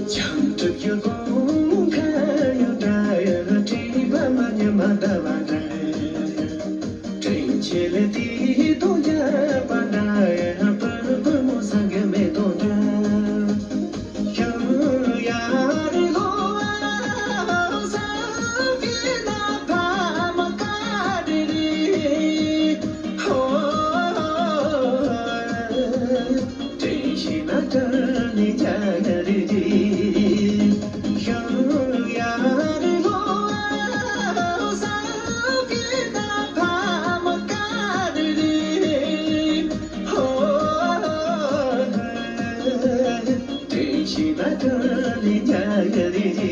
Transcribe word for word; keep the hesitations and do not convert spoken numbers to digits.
བྱང་ཆུབ་ཀྱི་སྒོ་མོ་ཁ་ཡོད་འདྲ་ཡོད། སྲིད་པ་མ་ཉམས་པ་ཟླ་བ་འདྲ། དྲིན་ཆེ་ལ་དེའི་དོན་རྒྱག་པ་འདྲ་ཡོད། སྤུ་སྤུ་མོ་སངས་རྒྱས་མེ་ཏོག་འདྲ། ཡ་རེ་ལོ། སངས་རྒྱས་ན་ཕ་མ་བཀའ་དྲིན་རེད། ཧོ། དྲིན་ཤེས་ན་དྲིན་ལན་འཇལ་ཡ་རེད། ཡ་རེ་ལོ། སངས་རྒྱས་ན་ཕ་མ་བཀའ་དྲིན་རེད། ཧོ། དྲིན་ཤེས་ན་དྲིན་ལན་འཇལ་ཡ་རེད།